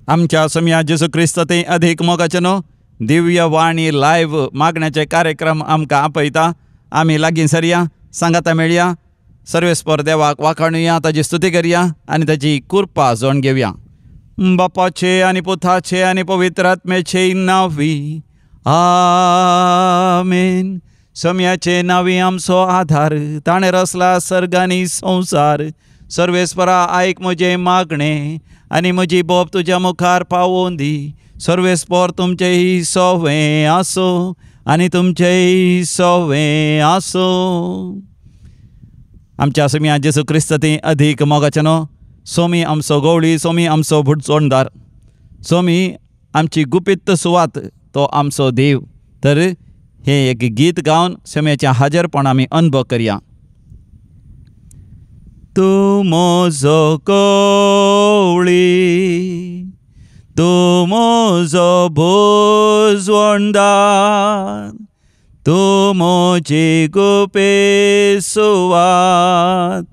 आमच्या सोमया जेजू क्रिस्त ते अधिक मोगाचे न्हू दिव्य वाणी लायव्ह मागण्याचे कार्यक्रम आमकां आपयता। आमी लागीं सरया, सांगाता मेळया, सर्वेस्पर देवाक वाखाणुया, ताजी स्तुती करया आनी ताजी कृपा जोण घेवया। बापाचे आनी पुताचे आनी पवित्र आत्म्याचे नांवी आमेन। सोम्याचे नांवी आमचो आधार, ताणें रचला सर्ग आनी संवसार। सर्वेस्परा आयक म्हजें मागणें आनी म्हजी बोब तुज्या मुखार पावोवन दी। सर्वेस्पर तुमचें सोवें आसूं आनी तुमचें सोवें आसूं। आमच्या सोम्या जेजू क्रिस्त ती अधिक मोगाचे न्हू सोमी आमचो गवळी, सोमी आमचो भुटचोणदार, सोमी आमची गुपीत सुवात, तो आमचो देव। तर हें एक गीत गावन सोम्याचें हाजरपण आमी अनुभव करया। तूं म्हजो गवळी, तूं म्हजो भुजवणदार, तूं म्हजी गुपीत सुवात,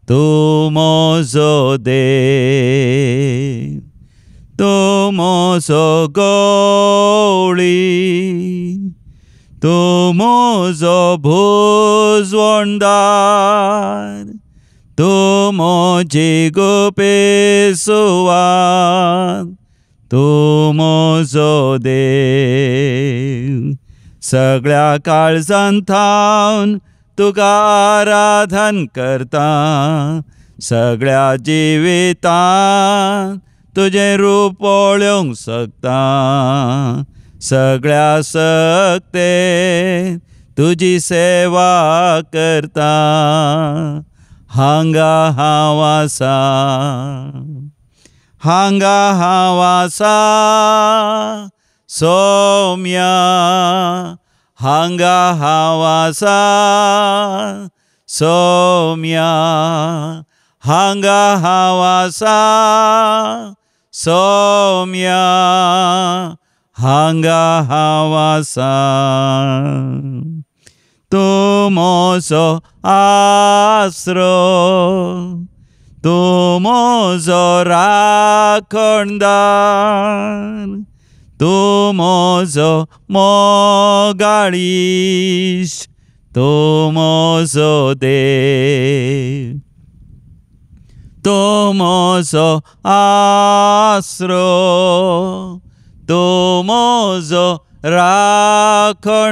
तूं म्हजो देव। तूं म्हजो गवळी, तूं म्हजो भुजवणदार, तूं म्हजी गुपीत सुवात, तूं म्हजो देव। सगळ्या काळजान थावन तुका आराधन करता, सगळ्या जिवितान तुजें रूप पळोवंक शकता, सगळ्या शक्तेन तुजी सेवा करता। हांगा हांव आसा, हांगा हांव आसा सोम्या, हांगा हांव आसा सोम्या, हांगा हांव आसा सोम्या, हांगा हांव आसा। तूं म्हजो आसरो, तूं म्हजो राखणदार, तूं म्हजो मोगाळीश, तूं म्हजो देव। तूं म्हजो आसरो, तूं म्हजो राखणदार,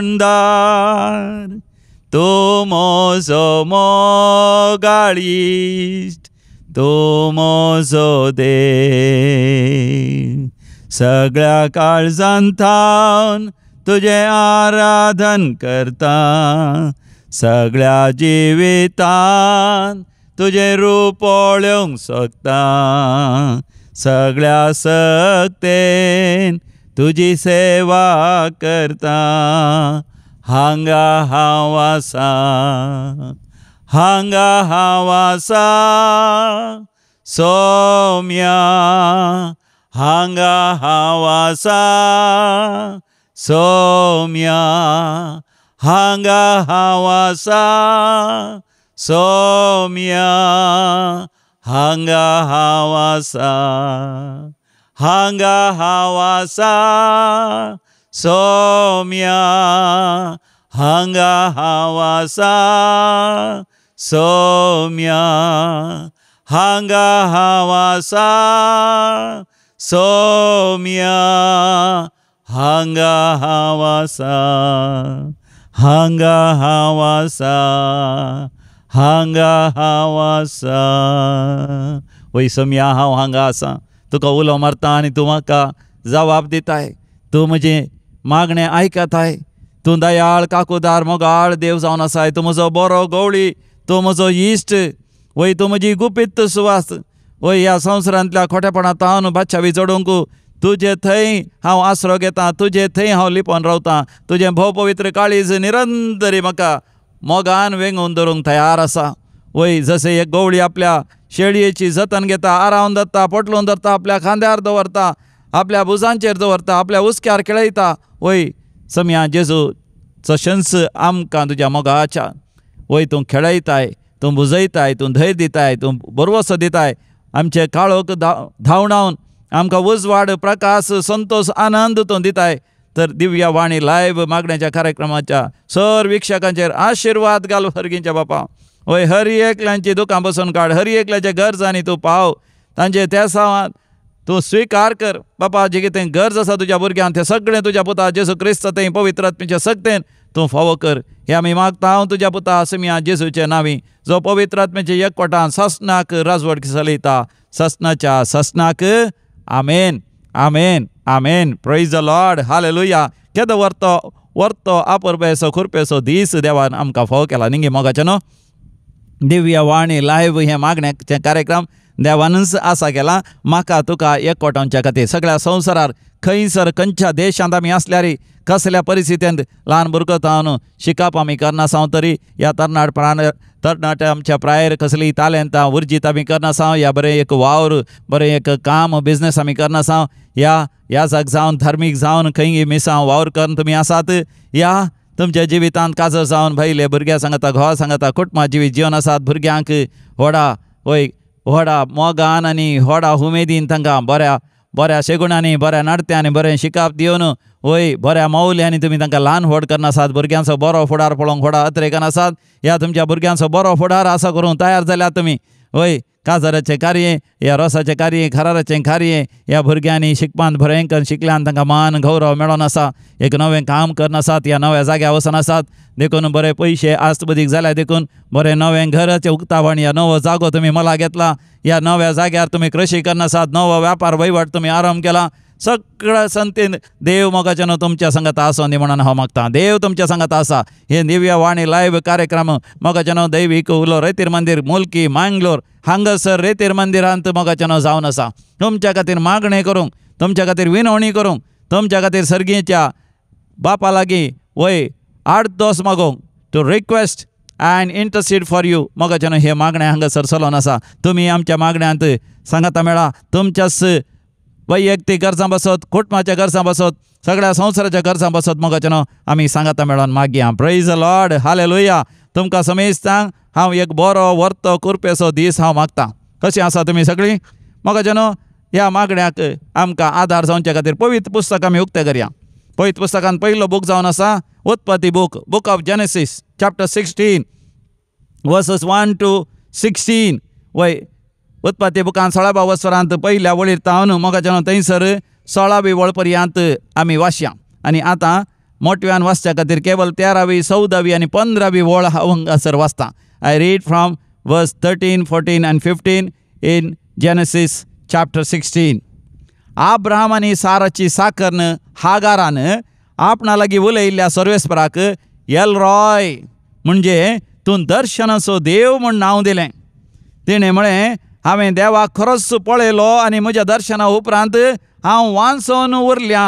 तूं म्हजो मोगाळीश, तूं म्हजो देव। सगळ्या काळजान थावन तुजें आराधन करता, सगळ्या जिवितान तुजें रूप पळोवंक शकता, सगळ्या शक्तेन तुजी सेवा करता। हांगा हांव आसा, हांगा हांव आसा सोम्या, हांगा हांव आसा सोम्या, हांगा हांव आसा सोम्या, हांगा हांव आसा, हांगा हांव आसा सोम्या, हांगा हांव आसा सोम्या, हांगा हांव आसा सोम्या, हांगा हांव आसा, हांगा हांव आसा, हांगा हांव आसा। वय सोम्या, हांव हांगा आसा, तुका उलो मारता आनी तूं म्हाका जबाब दिताय, तूं म्हजें मागणें आयकताय। तूं दयाळ, काकुदार, मोगाळ देव जावन आसाय। तूं म्हजो बरो गवळी, तूं म्हजो इश्ट, वय तूं म्हजी गुपीत सुवास। वय ह्या संवसारांतल्या खोटेपणा तावन बादशावी जोडूंक तुजे थंय हांव आसरो घेता, तुजे थंय हांव लिपोन रावतां। तुजें भोव पवित्र काळीज निरंतरी म्हाका मोगान वेंगून धरूंक तयार आसा। वय जशें एक गवळी आपल्या शेळयेची जतन घेता, आरावन धरता, पोटलून धरता, आपल्या खांद्यार दवरता, आपल्या भुजांचेर दवरता, आपल्या हुस्क्यार खेळयता, वय सोम्या जेजू तशेंच आमकां तुज्या मोगाच्या वय तूं खेळयताय, तूं भुजयताय, तूं धैर्य दिताय, तूं भरवसो दिताय। आमचे काळोख धांवडावन आमकां उजवाड, प्रकाश, संतोष, आनंद तूं दिताय। तर दिव्य वाणी लायव्ह मागण्याच्या कार्यक्रमाच्या सर वीक्षकांचेर आशिर्वाद घाल हरगींच्या बापा। वय हर एकल्यांची दुकां बसून काड, हर एकल्याच्या गरजांनी तूं पाव, तांचे तेसांवान तूं स्विकार कर बापा। जे कितें गरज आसा तुज्या भुरग्यांक तें सगळें तुज्या पुता जेजू क्रिस्त थंय पवित्र आत्म्याच्या सक्तेन तूं फावो कर। हें आमी मागता हांव तुज्या पुता आसमिया जेजूचे नांवी, जो पवित्र आत्म्याचे एकवटान सासणाक राजवट चलयता, सासणाच्या सासणाक। आमेन, आमेन, आमेन। Praise the Lord, hallelujah. केदो वर्तो वर्तो आपरपेसो खुरपेसो दीस देवान आमकां फावो केला निंगे मोगाचें न्हू। दिव्य वाणी लायव्ह हें मागण्याचें कार्यक्रम देवानूच आसा केला म्हाका तुका एकवटावच्या खातीर। सगळ्या संवसारार खंयसर खंयच्या देशांत आमी आसल्यार कसल्या परिस्थितींत ल्हान भुरगो जावन शिकप आमी करनासांव तरी ह्या तरणाटे आमच्या प्रायर कसली तालेंतां उर्जीत आमी करनासांव, या बरें एक वावर बरें एक काम बिजनेस आमी करनासांव, ह्या याजक जावन धार्मीक जावन खंय मिसांव वावर करून तुमी आसात, ह्या तुमच्या जिवितांत काजर जावन भायले भुरग्यां सांगता घोवा सांगता कुटुंबा जिवीत जिवन आसात, भुरग्यांक व्हडा वय व्हडा मोगान आनी व्हडा उमेदीन तांकां बऱ्या बऱ्या शेगुणांनी बऱ्या नाडत्यांनी बरें शिकाप दिवन वय बऱ्या मौल्यांनी तुमी तांकां ल्हान व्हड करनासात, भुरग्यांचो बरो फुडार पळोवंक व्हडा अत्रेकान आसात, ह्या तुमच्या भुरग्यांचो बरो फुडार आसा करूंक तयार जाल्यात तुमी। वय काजाराचें कार्य ह्या रोसाचें कार्य घराराचें कार्य ह्या भुरग्यांनी शिकपांत भयंकर शिकल्यान तांकां मान गौरव मेळोन आसा, एक नवें काम करनासात, ह्या नव्या जाग्यार वचून आसात, देखून बरे पयशे आस्तबदीक जाल्या, देखून बरें नवें घराचें उक्तावण ह्या नवो जागो तुमी मला घेतला, ह्या नव्या जाग्यार तुमी कृशी करनासात, नवो व्यापार वहिवाट तुमी आरंभ केला। सगळ्या संतीन देव मोगाचें न्हू तुमच्या सांगाता आसो न्ही म्हणून हांव मागता, देव तुमच्या सांगाता आसा। हे दिव्य वाणी लायव्ह कार्यक्रम मोगाचें न्हू दैवीक उलो रेतीर मंदीर मुल्की मांगलोर हांगासर रेतीर मंदिरांत मोगाचें न्हू जावन आसा। तुमच्या खातीर मागणें करूंक, तुमच्या खातीर विनवणी करूंक, तुमच्या खातीर सर्गीच्या बापा लागीं वय आडदोस मागोवंक, to request and intercede for you मोगाचें न्हू हे मागणें हांगासर चलोवन आसा। तुमी आमच्या मागण्यांत सांगाता मेळा, तुमच्याच वैयक्तीक गरजां बसत, कुटुंबाच्या गरजां बसत, सगळ्या संवसाराच्या गरजां बसत मोगाचें न्हू आमी सांगाता मेळोन मागया। Praise the Lord, hallelujah. तुमकां समेस्तांक हांव एक बरो वर्तो कुरपेसो दीस हांव मागता। कशीं आसा तुमी सगळीं मोगाचें न्हू? ह्या मागण्याक आमकां आदार जावच्या खातीर पवित्र पुस्तक आमी उक्तें करया। पवित्र पुस्तकान पयलो बूक जावन आसा उत्पत्ती book, book of Genesis chapter 16 verses 1 to 16। वय उत्पत्ती बुकान 16व्या वसरांत पयल्या वळीर तावन मोगाचें न्हू थंयसर 16वी वळ पर्यंत आमी वाचया। आनी आतां मोटव्यान वाचच्या खातीर केवल 13वी 14वी आनी 15वी वळ हांव हांगासर वाचता। I read from verse 13, 14 and 15 in Genesis chapter 16। Abraham आनी साराची साकर्न हागारान आपणा लागीं उलयिल्ल्या सर्वेस्पराक एल रॉय म्हणजे तूं दर्शनाचो देव म्हूण नांव दिलें। तिणें म्हळें हांवें देवाक खरोच पळयलो आनी म्हज्या दर्शना उपरांत हांव वांचोन उरल्या।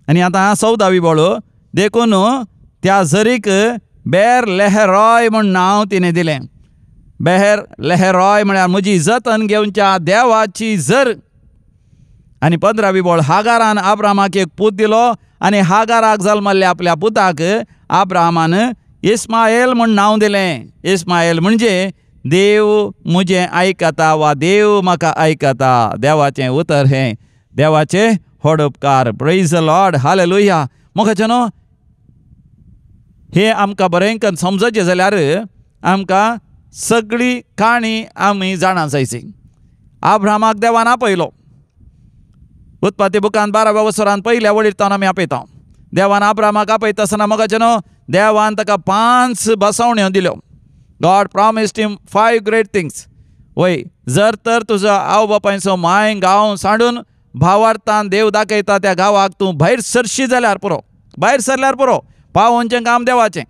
आनी आतां 14वी वळ, देखून त्या झरीक बेर लेहरॉय म्हूण नांव तिणें दिलें। बेर लेहरॉय म्हळ्यार म्हजी जतन घेवच्या देवाची झर। आनी 15वी वळ, हागारान आब्रामाक एक पूत दिलो आनी हागाराक जल्मल्ल्या आपल्या पुताक आब्रामान इस्मायल म्हूण नांव दिलें। इस्मायल म्हणजे देव म्हजें आयकता वा देव म्हाका आयकता। देवाचें उतर हें, देवाचें व्हड उपकार। Praise the Lord, hallelujah. मोगाचें न्हू हें आमकां बरें करून समजचें जाल्यार आमकां सगळी काणी आमी जाणा जायची। आब्रामाक देवान आपयलो। उत्पत्ती बुकान 12व्या वसरान पयल्या वळीर तावन आमी आपयता। देवान आब्रामाक आपयता आसतना मोगाचें न्हू देवान ताका 5 बसवण्यो दिल्यो। God promised him 5 great things. वय जर तर तुजो आवय बापायचो माय गांव सांडून भावार्थान देव दाखयता त्या गांवाक तूं भायर सरशी जाल्यार पुरो, भायर सरल्यार पुरो, पावोवचें काम देवाचें।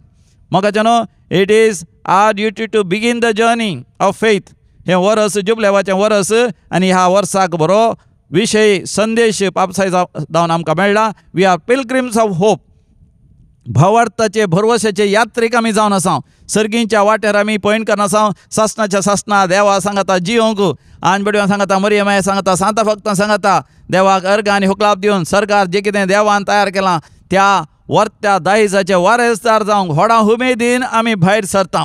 मोगाचें न्हू it is our duty to begin the journey of faith. हें वरस जुबलेवाचें वरस आनी ह्या वर्साक बरो विशय संदेश पापसाय जावन आमकां मेळ्ळा। We are pilgrims of hope. भावार्थाचे भरवशाचे यात्रेक आमी जावन आसा। सर्गींच्या वाटेर आमी पयण करना आसा। सासणाच्या सासणा देवा सांगता जियोंक, आनबेडव्यां सांगता, मरियमाय सांगता, सांता फक्त सांगता, देवाक अर्घ आनी हुकलाप दिवन सरकार जे कितें देवान तयार केलां त्या वर्त्या दायजाचे वारेसदार जावंक व्हडा उमेदीन आमी भायर सरता।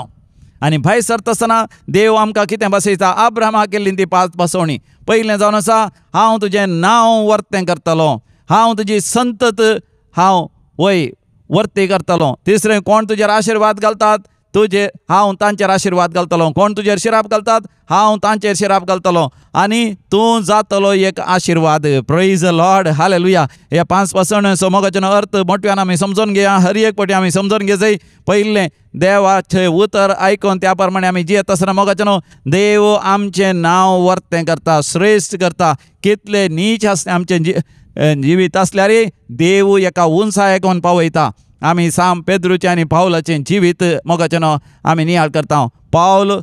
आनी भायर सरता आसतना देव आमकां कितें बसयता? अब्राहमाक केल्ली ती 5 बसवणी. पयलें जावन आसा, हांव तुजें नांव वर्तें करतलो, हांव तुजी संतत हांव वय वर्ती करतलो. तिसरें, कोण तुजेर आशिर्वाद घालतात तुजे हांव तांचेर आशिर्वाद घालतलो, कोण तुजेर शिराप घालतात हांव तांचेर शिराप घालतलो आनी तूं जातलो एक आशिर्वाद. Praise Lord, hallelujah. ह्या 5 बसवण्यांचो मोगाचो अर्थ मोठ्यान आमी समजून घेया, हर एक पटी आमी समजून घेवचें. पयलें, देवाचें उतर आयकून त्या प्रमाणे आमी जियेत आसतना मोगाचो देव आमचें नांव वर्तें करता, श्रेश्ठ करता. कितले नीच आसलें आमचें जिवीत आसल्यार देव एका उंचायेक पावयता. आमी साम पेद्रूचें आनी पावलाचें जिवीत मोगाचें आमी नियाळ करता. पावल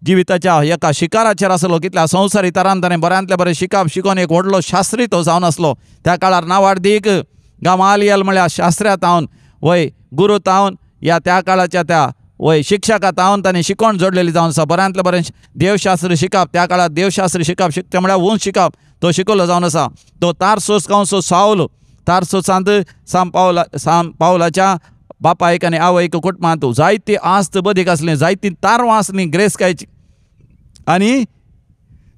जिविताच्या एका शिकाराचेर आसलो. कितल्या संवसारी तरान ताणें बऱ्यांतलें बरें शिकप शिकोवन एक व्हडलो शास्त्री तो जावन आसलो. त्या काळार नावाडदीक गामालियल म्हळ्यार शास्त्र्या तावन वय गुरू तावन या त्या काळाच्या त्या वय शिक्षका तावन ताणें शिकोवन जोडलेली जावन आसा. बऱ्यांतलें बरें देवशास्त्र शिकप, त्या काळार देवशास्त्र शिकप शिकता म्हळ्यार उंच शिकप तो शिकयलो जावन आसा. तो तारसोस गांवचो सावल, तारसोसांत साम पावलाच्या बापायक आनी आवयक कुटुंबांत जायती आस्त बदीक आसली, जायती तारवां आसली ग्रेसकायची आनी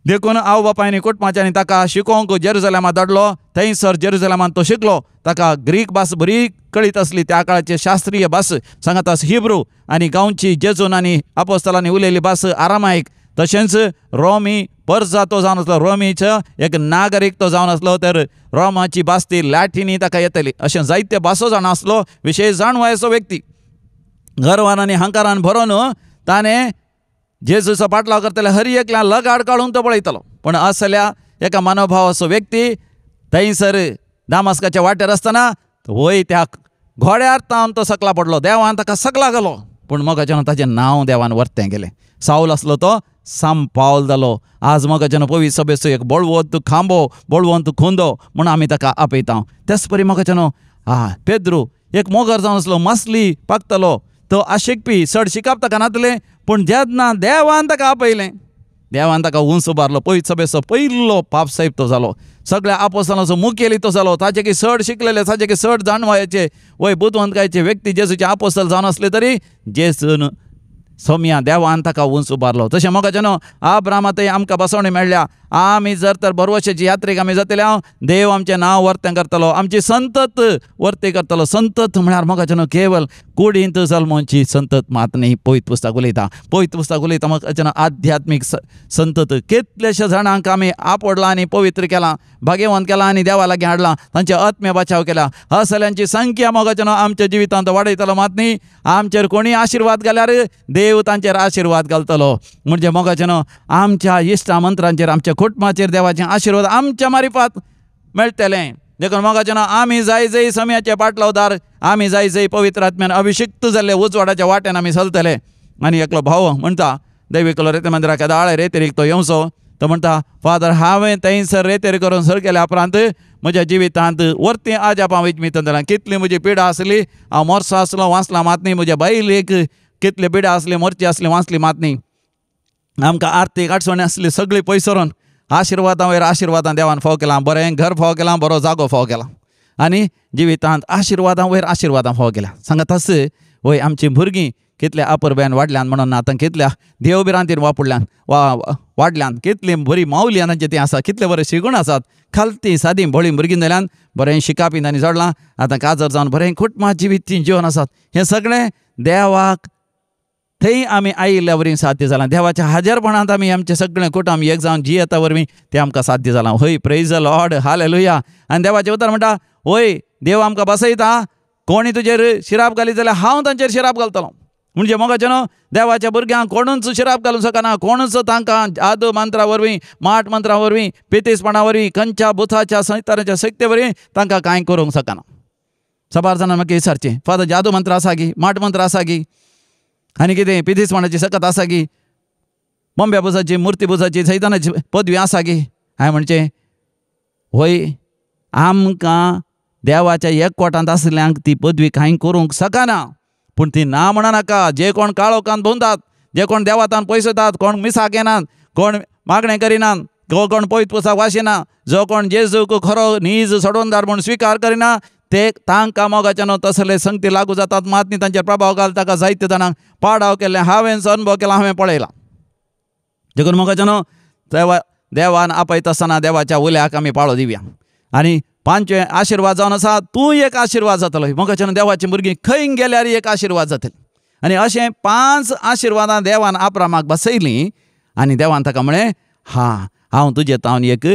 देखून आवय बापायन कुटुंबाच्यानी ताका शिकोवंक जेरुजलेमांत धाडलो. थंयसर जेरुजलेमांत तो शिकलो. ताका ग्रीक भास बरी कळीत आसली, त्या काळाची शास्त्रीय भास सांगात हिब्रू आनी गांवची जेजून आनी आपोस्तलांनी उलयल्ली भास आरामायक. तशेंच रोमी परजा तो जावन आसलो, रोमीचो एक नागरीक तो जावन आसलो, तर रोमाची भास ती लॅटिनी ताका येतली. अशें जायते भासो जाण आसलो, विशेश जाणवायेचो व्यक्ती. गर्वान आनी हंकारान भरोन ताणें जेजूचो पाटलाव करतले हर एकल्या लगाड काडून तो पळयतलो. पूण असल्या एका मनोभावाचो व्यक्ती थंयसर दामास्काच्या वाटेर आसतना वय त्या घोड्यार तावन तो सकला पडलो. देवान ताका सकला घालो, पूण मोगाच्यान ताचें नांव देवान वर्तें गेलें. सावल आसलो तो साम पावल जालो. आज मोगाच्यान पवित्र सभेचो एक बळवंत खांबो, बळवंत खुंदो म्हूण आमी ताका आपयता. तेच परी मोगाच्यान पेद्रू एक मोगर जावन आसलो, मासली पाकतलो, तो आशिकपी, चड शिकप ताका नातलें, पूण जेन्ना देवान ताका आपयलें, देवान ताका उंच उबारलो. पवित्र सभेचो पयलो पाप साहेब तो जालो, सगळ्या आपोस्तलांचो मुखेली तो जालो. ताचे की चड शिकलेले, ताचे की चड जाणवायेचे वय बुदवंतकायेचे व्यक्ती जेजूचे आपोस्तल जावन आसले तरी जेजून सोम्या देवान ताका उंच उबारलो. तशें मोगाच्यान अब्रामातय आमकां बसवणी मेळ्ळ्या. आमी जर तर भरवशाची यात्रेक आमी जातले, देव आमचें नांव वर्तें करतलो, आमची संतत वर्ती करतलो. संतत म्हळ्यार मोगाच्यान केवल कुडींत जल्मोवची संतत मात न्ही. पवित्र पुस्तक उलयता, पवित्र पुस्तक उलयता मोगाच्यान आध्यात्मीक संतत. कितल्याश्या जाणांक आमी आपडलां आनी पवित्र केलां, भाग्यवंत केलां आनी देवा लागीं हाडलां, तांचे आत्मे बचाव केला. असल्यांची संख्या मोगाच्यान आमच्या जिवितांत वाडयतलो मात न्ही. आमचेर कोणी आशिर्वाद घाल्यार देव तांचेर आशिर्वाद घालतलो. म्हणजे मोगाच्यान आमच्या इश्टा मंत्रांचेर, आमच्या कुटुंबाचेर देवाचे आशिर्वाद आमच्या मारिफात मेळटलें. देखून मोगाच्यान आमी जाय जय समयाचे पाटलावदार, आमी जाय जय पवित्र आत्म्यान अभिषिक्त जाल्ले उजवाडाच्या वाटेन आमी चलतले. आनी एकलो भाव म्हणटा, दैविकलो रेते मंदिराक दाळे रेतेरीक तो येवचो, तो म्हणटा, फादर हांवें थंयसर रेतेर करून सर केल्या उपरांत म्हज्या जिवितांत वर्ती आजापां विजमितन जालां. कितली म्हजी पिडा आसली, हांव मोरसो आसलो, वाचला मात न्ही. म्हज्या बायलेक कितली पिडा आसली, मोरची आसली, वाचली मात न्ही. आमकां आर्थीक अडचणी आसली, सगळी पयसरून आशिर्वादां वयर आशिर्वादां देवान फाव केलां. बरें घर फाव केलां, बरो जागो फाव केला आनी जिवितांत आशिर्वादां वयर आशिर्वादां फाव केल्या. सांगात आस वय आमचीं भुरगीं कितल्या अपुरबायेन वाडल्यान म्हणून आतां कितल्या देवभिरांतीन वापुडल्यान वा वाडल्यान, कितलीं बरीं मावली तांची तीं आसा, कितले बरे शिगूण आसात. खालती सादी भोळी भुरगीं जाल्यान बरें शिकापी तांणी जोडलां, आतां काजर जावन बरें कुटुंबा जिवीत तीं जिवन आसात. हें सगळें देवाक थंय आमी आयिल्ल्या वरवीं साध्य जालां. देवाच्या हाजेरपणांत आमी आमचें सगळें कुटुंब एक जावन जियेता वरवीं तें आमकां साध्य जालां. हय, प्रेज the Lord, hallelujah. आनी देवाचें उतर म्हणटा, हय देव आमकां बसयता, कोणी तुजेर शिराप घाली जाल्यार हांव तांचेर शिराप घालतलो. म्हणजे मोगाचें न्हू, देवाच्या भुरग्यांक कोणूच शिराप घालूंक शकना, कोणूच तांकां जादू मंत्रा वरवीं, माट मंत्रा वरवीं, पितीसपणा वरवीं, खंयच्या भुताच्या संयताच्या शक्ते वरवीं तांकां कांय करूंक शकना. साबार जाणां म्हाका विचारचें, फादर जादू मंत्र आसा गी, माट मंत्र आसा गी, आनी कितें पितीसपणाची सकत आसा गी, बोंब्या पुजाची, मुर्ती पुजाची, सैतानाची पदवी आसा गी? हांवें म्हणचें, वय आमकां देवाच्या एकवटांत आशिल्ल्यांक ती पदवी कांय करूंक शकना, पूण ती ना म्हणा नाका. जे कोण काळोखान भोंवतात, जे कोण देवातान पयस वतात, कोण मिसाक येनात, कोण मागणें करिनात, जो कोण पयत पुसाक वाशिना, जो कोण जेजूक खरो नीज सोडवणदार म्हूण स्विकार करिना, ते तांकां मोगाच्यानो तसले संगती लागू जातात मात न्ही तांचेर प्रभाव घाल ताका जायते जाणांक पाडाव केल्लें हांवें अनुभव केला, हांवें पळयलां. देखून मोगाच्यानो देवान आपयता आसतना देवाच्या उल्याक आमी पाळो दिवया. आनी पांचवें आशिर्वाद जावन आसा तूं एक आशिर्वाद जातलो. मोगाच्यानो देवाची भुरगीं खंय गेल्यार एक आशिर्वाद जातली. आनी अशें 5 आशिर्वादां देवान आब्रामाक बसयलीं आनी देवान ताका म्हळें हा हांव तुजे तावन एक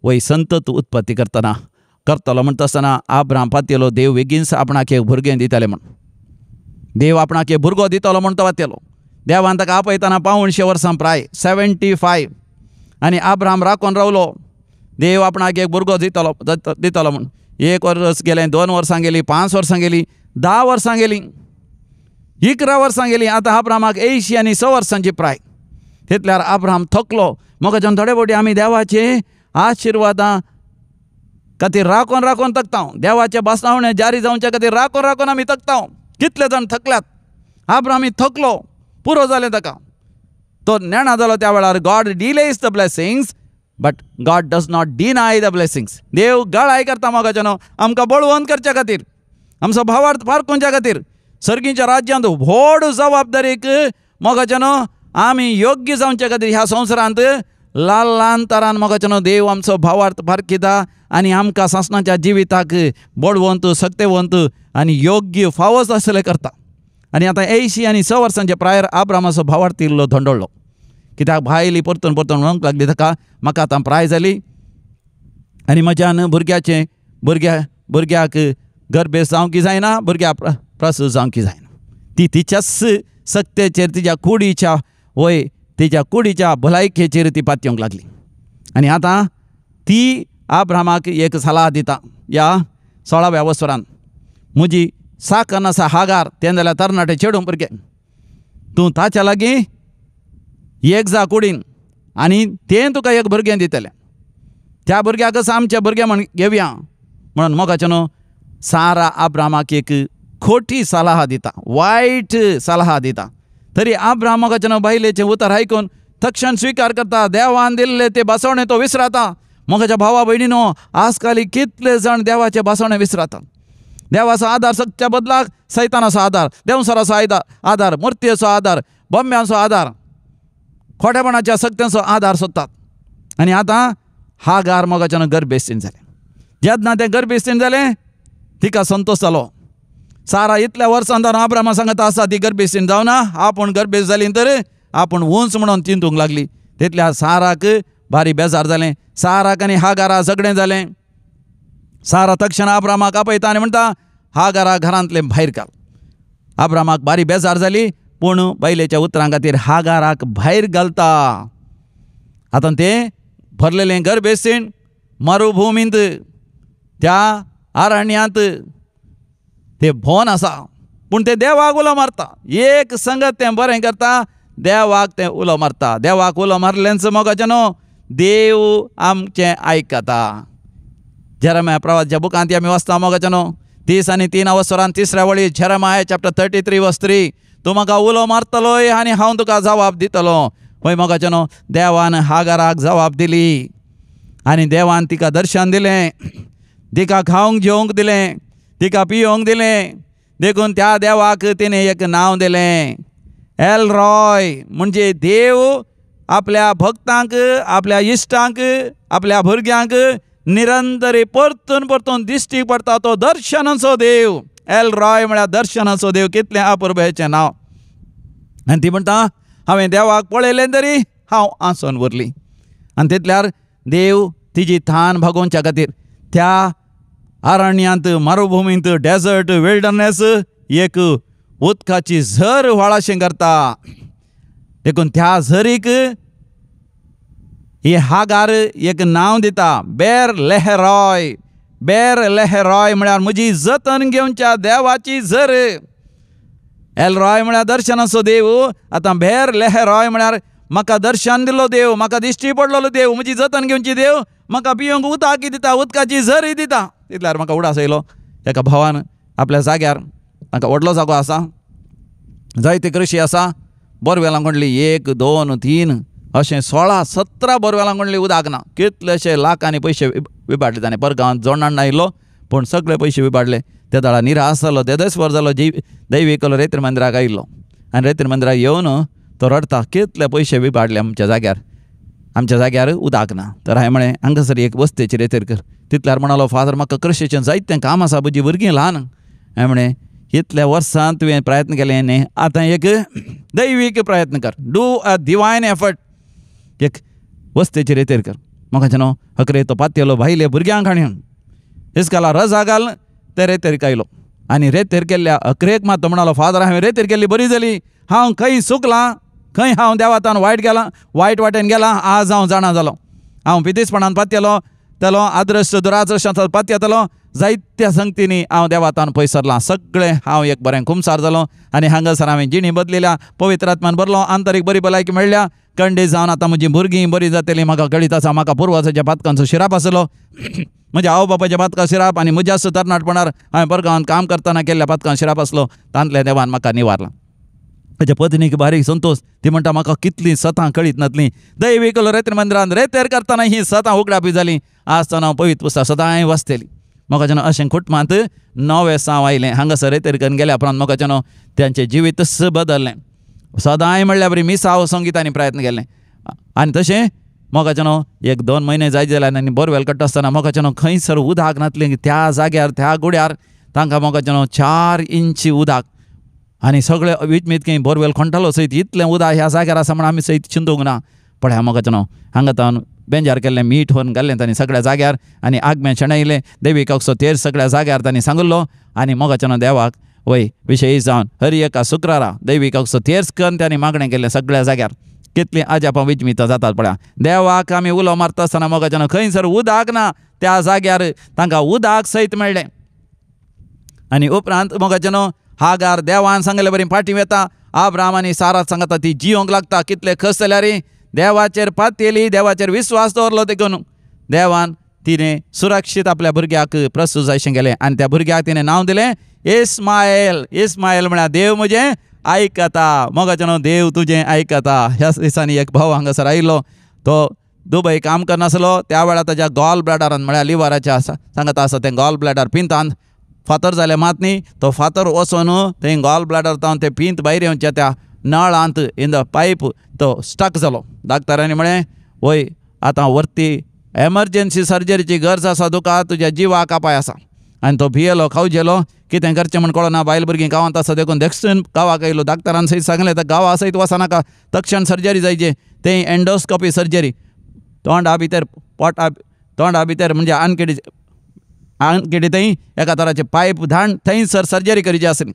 वय संतत उत्पत्ती करतना करतलो. म्हणटा आसतना आब्राम पातयलो देव बेगीनच आपणाक एक भुरगें दितले म्हण, देव आपणाक एक भुरगो दितलो म्हण तो पातयलो. देवान ताका आपयतना 75 वर्सां प्राय 75 आनी आब्राम राखून रावलो देव आपणाक एक भुरगो दितलो दितलो म्हण. 1 वर्स गेलें, 2 वर्सां गेलीं, 5 वर्सां गेलीं, 10 वर्सां गेलीं, 11 वर्सां गेलीं. आतां आब्रामाक 80 आनी 100 वर्सांची प्राय. तितल्यार आब्राम थकलो. मोगाच्यान थोडे फावटी आमी देवाचे आशिर्वादां खातीर राखून राखून तकता, देवाचे भासणावणे जारी जावच्या खातीर राखून राखून आमी तकता. कितले जाण थकल्यात. आब्रामी थकलो, पुरो जालें ताका. तो नेणा जालो त्या वेळार God delays the blessings but God does not deny the blessings. देव गळाय करता मोगाच्यानो आमकां बळवंत करच्या खातीर, आमचो भावार्थ फारकोवच्या खातीर. सर्गीच्या राज्यांत व्हड जबाबदारीक मोगाच्यानो आमी योग्य जावच्या खातीर ह्या संवसारांत ल्हान ल्हान तरान मोगाच्यानो देव आमचो भावार्थ फारकिता आनी आमकां सासणाच्या जिविताक बळवंत, सक्तेवंत आनी योग्य फावो आसले करता. आनी आतां 80 आनी 100 वर्सांचे प्रायर आब्रामाचो भावार्थ इल्लो धोंडळ्ळो. कित्याक भायली परतून परतून म्हणूंक लागली ताका म्हाका आतां प्राय जाली आनी म्हज्यान भुरग्याचें भुरग्याक गर्भेस जावंक जायना, भुरग्या प्रसूत जावंक जायना. ती तिच्याच सक्तेचेर तिच्या कुडीच्या वय तिच्या कुडीच्या भलायकेचेर ती पातयेवंक लागली. आनी आतां ती आब्रामाक एक सलाह दिता ह्या 16व्या वसरान, म्हजी साकन आसा हागार, तें जाल्यार तरणाटे चेडूं भुरगें, तूं ताच्या लागीं एक जा कुडीन आनी तें तुका एक भुरगें दितलें, त्या भुरग्याकच आमचें भुरगें म्हण घेवया म्हणून. मोगाचें न्हू सारा आब्रामाक एक खोटी सलाह दिता, वायट सलाह दिता. तरी आब्राम मोगाचें न्हू बायलेचें उतर आयकून तक्षण स्विकार करता. देवान दिल्ले ते बसवणे तो विसरता. मोगाच्या भावा भयणीनो आजकाल कितले जाण देवाचे बसवणे विसरता. देवाचो आदार सगच्या बदलाक सैतानाचो आदार, देवसराचो आदार, मुर्तीचो आदार, बॉम्ब्यांचो आदार, खोटेपणाच्या सक्त्यांचो आदार सोदतात. आनी आतां हागार मोगाच्यान गर्भेस्तीन जालें. जेन्ना तें गर्भेस्तीन जालें तिका संतोश जालो. सारा इतल्या वर्सां जावन आब्रामा सांगता आसा ती गर्भेस्तीन जावना, आपूण गर्भेस्त जाली तर आपूण उंच म्हणून चिंतूंक लागली. तितल्या साराक भारी बेजार जालें. साराक आनी हागारा झगडें जालें. सारा तक्षण आब्रामाक आपयता आनी म्हणटा हागारा घरांतलें भायर घाल. आब्रामाक भारी बेजार जाली पूण बायलेच्या उतरां खातीर हागाराक भायर घालता. आतां तें भरलेलें गर्भेस्तीण मरुभुमींत त्या अरण्यांत तें भोवन आसा, पूण तें देवाक उलो मारता. एक संगत तें बरें करता, देवाक तें उलो मारता. देवाक उलो मारलेंच मोगाचें न्हू देव आमचें आयकता. जेरमाया प्रवाच्या बुकांत आमी वाचता मोगाचें न्हू 33 अवसरान 3ऱ्या वळी, जेरमाया चॅप्टर 33 वर्स 3, तूं म्हाका उलो मारतलोय आनी हांव तुका जवाब दितलो. हय मोगाचें न्हू देवान हागाराक जवाब दिली आनी देवान तिका दर्शन दिलें, तिका खावंक जेवंक दिलें, तिका पियोंक दिलें. देखून त्या देवाक तिणें एक नांव दिलें एल रॉय, म्हणजे देव आपल्या भक्तांक, आपल्या इश्टांक, आपल्या भुरग्यांक निरंतरी परतून परतून दिश्टी पडटा तो दर्शनाचो देव. एल रॉय म्हळ्यार दर्शनाचो देव. कितलें अपुरबायेचें नांव. आनी ती म्हणटा हांवें देवाक पळयलें तरी हांव आसून उरली. आनी तितल्यार देव तिजी थान भागोवच्या खातीर त्या अरण्यांत, मरुभुमींत, डेजर्ट, विल्डरनेस एक उदकाची झर व्हाळाशें करता. देखून त्या झरीक ही हागार एक नांव दिता, बेर लेहरॉय. बेर लेहरॉय म्हळ्यार म्हजी जतन घेवच्या देवाची झर. एल रॉय म्हळ्यार दर्शनाचो देव. आतां बेर लेहरॉय म्हळ्यार म्हाका दर्शन दिल्लो देव, म्हाका दिश्टी पडलेलो देव, म्हजी जतन घेवची देव, म्हाका पिवंक उदक दिता, उदकाची झरी दिता. तितल्यार म्हाका उडास येयलो एका भावान आपल्या जाग्यार, तांकां व्हडलो जागो आसा, जायती कृशी आसा, बोरवेलां कोंडली 1 2 3 अशें 16 17 बोरवेलां कोंडली उदक ना. कितलेशे लाखांनी पयशे विबाडले ताणें. परगांवांत जोडणां आयिल्लो, पूण सगळे पयशे विबाडले. त्या दळा निराश जालो, देदेस्वर जालो. जी दैविकलो रेतीर मंदिराक आयिल्लो आनी रेतीर मंदिराक येवन तो रडटा, कितले पयशे विबाडले आमच्या जाग्यार, आमच्या जाग्यार उदक ना. तर हांवें म्हळें हांगासर एक वस्तेची रेतीर कर. तितल्यार म्हणालो, फादर म्हाका कृशीचें जायतें काम आसा, म्हजी भुरगीं ल्हान. हांवें म्हळें इतल्या वर्सां तुवें प्रयत्न केले न्ही, आतां एक दैवीक प्रयत्न कर, do a divine effort, एक वस्तेची रेतीर कर. म्हाका न्हू अकरे तो पातयेलो भायले भुरग्यांक हाणून इस्काला रजा घाल ते रेतेर आयलो आनी रेतेर केल्ल्या अकरेक मात तो म्हणालो, फादर हांवें रेतेर केल्ली बरी जाली, हांव खंय चुकलां, खंय हांव देवातान वायट गेलां, वायट वाटेन गेलां, आज हांव जाणा जालो. हांव पितीसपणान पातयेलो तेलो, आदर्श दुरादर्शांत पातयेतलो, जायत्या संगतींनी हांव देवातान पयस सरलां, सगळें हांव एक बरें कुमसार जालो आनी हांगासर हांवें जिणी बदलिल्या, पवित्र आत्मान भरलो, आंतरीक बरी भलायकी मेळ्ळ्या, कंडी जावन आतां म्हजी भुरगीं बरी जातलीं, म्हाका कळीत आसा. म्हाका पुर्वजाच्या पातकांचो शिराप आसलो, म्हज्या आवय बापायच्या पातकां शिराप आनी म्हज्या तरणाटपणार हांवें परगांवांत काम करतना केल्ल्या पातकां शिराप आसलो, तांतल्या देवान म्हाका निवारला. म्हज्या पत्नीक बारीक संतोश, ती म्हणटा म्हाका कितलीं सतां कळीत नातलीं, दैविकलो रेतीर मंदिरान रेतेर करतना ही सतां उगडापी जालीं, आसतना हांव पवित्र पुस्तक सदांय वाचतली. म्हाका अशें कुटुंबांत नवें साव आयलें. हांगासर रेतेर करून गेल्या उपरांत म्हाका तांचें जिवीतच बदललें. सदांय म्हणल्यार बरी मिसाव संगितांनी प्रयत्न केलें आनी तशें म्हाका एक 2 म्हयने जायत जाल्यार आनी बोरवेल काडटा आसतना म्हाका खंयसर उदक नातलें त्या जाग्यार त्या गुड्यार तांकां म्हाका 4 इंची उदक आनी सगळे विजमीत बोरवेल खोंटालो सयत इतलें उदक ह्या जाग्यार आसा म्हण आमी सयत चिंतूंक ना. पळया म्हाका हांगा तावन बेंजार केल्लें मीठ व्हरून घाल्लें तांणी सगळ्या जाग्यार आनी आगमें शेणयलें, देवीक असो तेर सगळ्या जाग्यार तांणी सांगिल्लो आनी मोगाच्यानो देवाक वय विशयी जावन हर एका शुक्रारा दैवीक असो तेर्स करून तांणी मागणें केल्लें सगळ्या जाग्यार. कितलीं अजापां विजमितां जातात पळया. देवाक आमी उलो मारता आसतना मोगाच्यानो खंयसर उदक ना त्या जाग्यार तांकां उदक सयत मेळ्ळें. आनी उपरांत मोगाच्यानो हागार देवान सांगले बरी फाटीं वेता, आब्राम आनी सारात सांगता ती जियोंक लागता. कितले खस जाल्यार देवाचेर पातयेली, देवाचेर विस्वास दवरलो देखून देवान तिणें सुरक्षीत आपल्या भुरग्याक प्रस्तूत जायशें गेलें आनी त्या भुरग्याक तिणें नांव दिलें इस्मायल. इस्मायल म्हळ्यार देव म्हजें आयकता. मोगाच्यानो देव तुजें आयकता. ह्या दिसांनी एक भाव हांगासर आयिल्लो, तो दुबय काम करनासलो त्या वेळार ताज्या गॉल ब्लॅडरान म्हळ्यार लिवराच्या आसा सांगता आसा तें गॉल ब्लॅडर पिंतान फातर जालें मात न्ही, तो फातर वचून थंय गॉल ब्लॅडर तावन तें पिंत भायर येवच्या त्या नळांत इन the pipe तो स्टक जालो. डाक्टरांनी म्हळें वय आतां वरती एमर्जन्सी सर्जरीची गरज आसा तुका, तुज्या जिवाक अपाय आसा. आनी तो भियेलो, खावजेलो, कितें करचें म्हण कळना. बायल भुरगीं गांवांत आसा देखून दक्षिण गांवाक आयलो. डाक्टरान सयत सांगलें तर गांवा सयत वचनाका, तक्षण सर्जरी जायची. तें एंडोस्कोपी सर्जरी, तोंडा भितर पोटा तोंडा भितर म्हणजे आनकेडी आनकेडी थंय एका तराचे पायप धाण थंयसर सर्जरी करची आसली.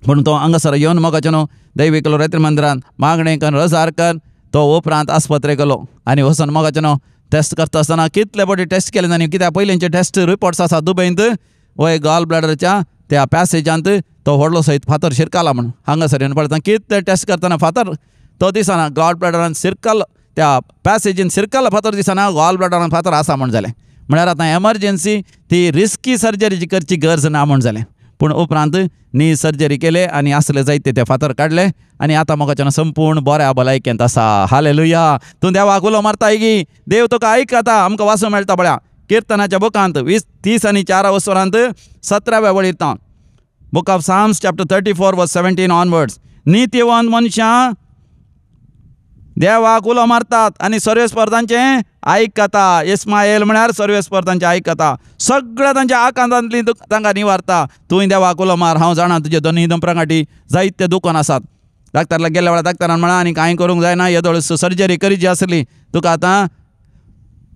पूण तो हांगासर येवन मोगाचें न्हू दैविकलो रेत्री मंदिरान मागणें करून रजार कर तो उपरांत आस्पत्रेक गेलो आनी वचून मोगाचें न्हू टेस्ट करता आसतना कितले फावटी टेस्ट केले आनी कित्याक पयलींचे टेस्ट रिपोर्ट्स आसा दुबयंत वय गॉल ब्लॅडरच्या त्या पॅसेजांत तो व्हडलो सयत फातर शिरकाला म्हण हांगासर येवन पळयता कितले टेस्ट करतना फातर तो दिसना, गॉल ब्लॅडरान शिरकल त्या पॅसेजीन शिरकल फातर दिसना, गॉल ब्लॅडरान फातर आसा म्हण जालें. म्हळ्यार आतां एमर्जन्सी ती रिस्की सर्जरीची करची गरज ना म्हण जालें. पूण उपरांत नी सर्जरी केले आनी आसले जायते ते फातर काडले आनी आतां म्हाका संपूर्ण बऱ्या भलायकेंत आसा. हालेलुया. तूं देवाक उलो मारताय गी, देव तुका आयकता. आमकां वाचूंक मेळटा पळया किर्तनाच्या बुकांत 20, 30 आनी 4 वसरांत 17व्या वळीर तावन, book of Psalms chapter 34 verse 17 onwards. नितीवंत मनशां देवाक उलो मारतात आनी सर्वेस्पर तांचें आयकता. इस्मायल म्हळ्यार सर्वेस्पर तांचें आयकता, सगळ्या तांच्या आकांतांतली तांकां निवारता. तूं देवाक उलो मार, हांव जाणा तुजे दोनूय दोंपरां जायते दुकान आसात. डाक्टरला गेल्ल्या वेळार डाक्टरान म्हळां आनी कांय करूंक जायना, येदोळ सर्जरी करची आसली तुका, आतां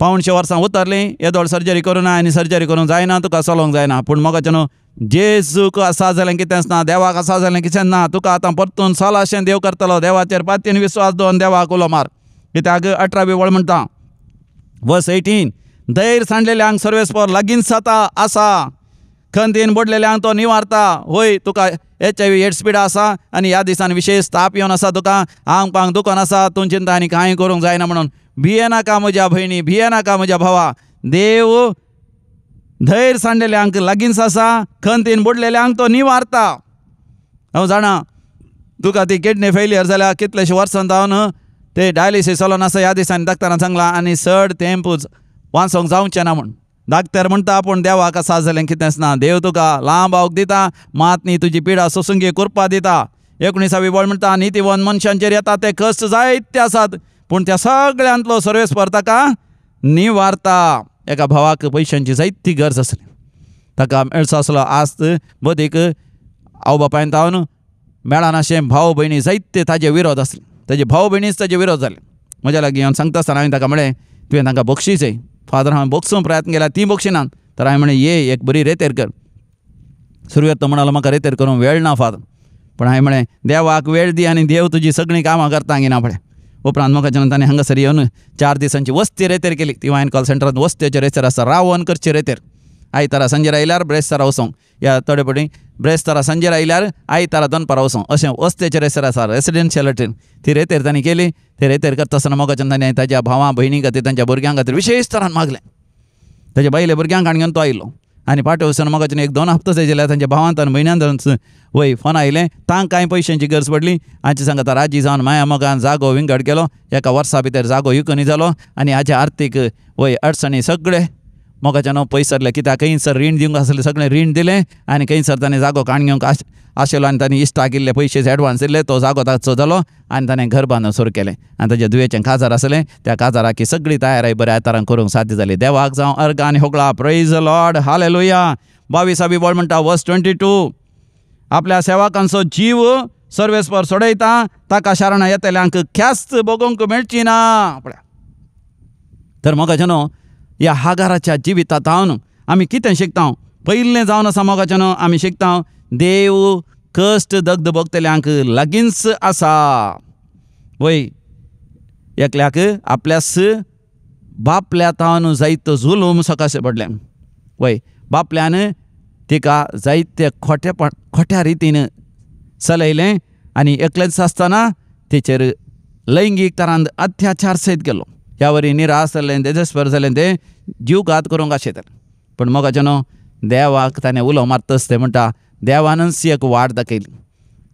175 वर्सां उतरलीं, येदोळ सर्जरी करूं ना आनी सर्जरी करूंक जायना, तुका चलोवंक जायना. पूण मोगाचें न्हू जेजूक आसा जालें कितेंच ना, देवाक आसा जालें कितेंच ना, तुका आतां परतून चल अशें देव करतलो. देवाचेर पातयेन विस्वास दवर, देवाक उलो मार. कित्याक 18वी वळ म्हणटा वर्स 18, धैर्य सांडलेल्यांक सर्वेस्पर लागींच जाता आसा, खंतीन बुडलेल्यांक तो निवारता. होय तुका HIV AIDS पिडा आसा आनी ह्या दिसान विशेश ताप येवन आसा, तुका आंग पांग दुखोन आसा, तूं चिंता आनी कांय करूंक जायना म्हणून भियेनाका म्हज्या भयणी, भियेनाका म्हज्या भावा. देव धैर्य सांडलेल्यांक लागींच आसा, खंतीन बुडलेल्यांक तो निवारता. हांव जाणा तुका ती किडनी फेलियर जाल्या कितलेशे वर्सां जावन ते डायलिसीस चलोन आसा. ह्या दिसांनी डाक्टरान सांगलां आनी चड तेंप वाचोंक जावचें ना म्हूण. डाक्टर म्हणटा आपूण देवाक आसा जालें कितेंच ना. देव तुका लांब आवक दिता, मात न्ही तुजी पिडा सोसूंक कुरपा दिता. 19वी वळ म्हणटा नितीवन मनशांचेर येता ते कश्ट जायते आसात, पूण त्या सगळ्यांतलो सर्वेस्पर ताका निवारता. एका भावाक पयशांची जायती गरज आसली, ताका मेळचो आसलो आस्त बदीक आवय बापायन तावन मेळनाशें भाव भयणी जायते ताजे विरोध आसले, ताजे भाव भयणीच ताजे विरोध जाले. म्हज्या लागीं येवन सांगता आसतना हांवें ताका म्हळें तुवें तांकां बक्षीस येय. फादर हांवें बक्षूंक प्रयत्न केला, तीं बक्षिनात. तर हांवें म्हणलें ये एक बरी रेतेर कर. सुरवेक तो म्हणालो म्हाका रेतेर करूंक वेळ ना फादर, पूण हांवें म्हळें देवाक वेळ दी आनी देव तुजी सगळीं कामां करता ना पळय. उपरांत म्हाका जेन्ना ताणें हांगासर येवन 4 दिसांची वस्ती रेतेर केली. ती वायन कॉल सेंटरांत वस्तेचे रेतेर आसा, रावन करचे रेतेर. आयतारा सांजेर आयल्यार ब्रेस्तारा वचोंक, या थोडे फावटी ब्रेस्तारा सांजेर आयल्यार आयतारा दनपारा वचोंक, अशें वस्तेचे रेतेर आसा रेसिडेन्शियल हॉटेल. ती रेतेर तांणी केली. ते रेतेर करता आसतना मोगाच्यान ताणें ताज्या भावां भयणी खातीर तांच्या भुरग्यां खातीर विशेश तरान मागलें. ताज्या बायले भुरग्यांक हाडून घेवन तो आयलो आनी फाटीं वचून मोगाच्यान 1-2 हप्तो जाय जाल्यार तांच्या भावांत आनी भयण्यान वय फोन आयलें, तांकां कांय पयशांची गरज पडली. हांचे सांगता राजी जावन माया मोगान जागो विंगड केलो. एका वर्सा भितर जागो विकून जालो आनी हाचे आर्थीक वय अडचणी सगळे मोगाच्यान पयसरले. कित्याक खंयसर रीण दिवंक आसलें सगळें रीण दिलें आनी खंयसर ताणें जागो काण घेवंक आशिल्लो आनी ताणें इश्टाक इल्ले पयशे एडवान्स दिल्ले, तो जागो ताचो जालो आनी ताणें घर बांदून सुरू केलें. आनी ताज्या दुयेचें काजार आसलें, त्या काजाराक सगळी तयारी बऱ्या तरान करूंक साध्य जाली. देवाक जावं अर्घ आनी होगळा. Praise Lord, hallelujah. 22वी वळ म्हणटा वर्स 22, आपल्या सेवकांचो जीव सर्वेस्पर सोडयता, ताका शरणा येतल्यांक ख्यास्त भोगोवंक मेळची ना. पळय तर मोगाच्यानो ह्या हागाराच्या जिवितांत आमी कितें शिकता? पयलें जावन आसा मोगाच्यानो आमी शिकता देव कश्ट दग्ध भोगतल्यांक लागींच आसा. वय एकल्याक आपल्यास बापल्या तावन जायतो जुलूम सकाशें पडलें. वय बापल्यान तिका जायते खोट्या रितीन चलयलें आनी एकलेंच आसतना तेचेर लैंगीक तरान अत्याचार सयत केलो. ह्या वरी निराश जालें, तेजस्पर जालें, तें जीवघात करूंक आशिल्लें. पूण मोगाच्यानो देवाक ताणें उलो मारतच तें म्हणटा देवानच एक वाट दाखयली.